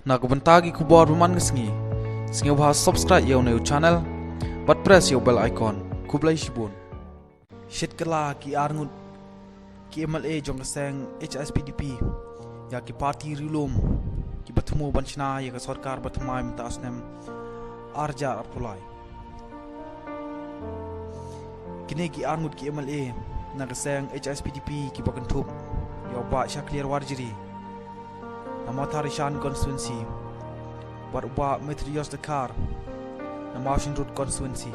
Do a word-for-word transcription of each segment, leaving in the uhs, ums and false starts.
Na ka bynta ki khubor ba man ka sngi, sngewbha subscribe ïa u new channel bad press ïa u bell icon. Khublei shibun. Shit kala ki arngut ki M L A jong ka seng H S P D P ïa ki party riewlum kiba thmu ban shna ïa ka sorkar ba thymmai mynta snem arjar arpulai. Kine ki arngut ki M L A na ka seng H S P D P kiba kynthup ïa u Bah Shakliar Warjri na Mawthadraishan constituency bad u Bah Methodius Dkhar na Mawshynrut constituency.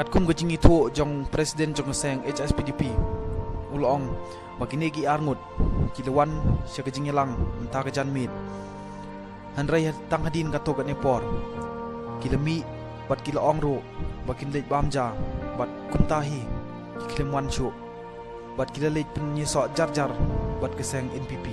Katkum ka jingithuh jong president jong ka seng H S P D P, u la ong ba kine ki arngut ki la wan sha ka jingïalang mynta ka janmiet. Hynrei tang hadien katto katne por ki la mih bad ki la ong ruh ba kin leit bam ja bad kumta hi ki khlem wan shuh bad ki la leit pynïasoh jar jar bad ka seng N P P.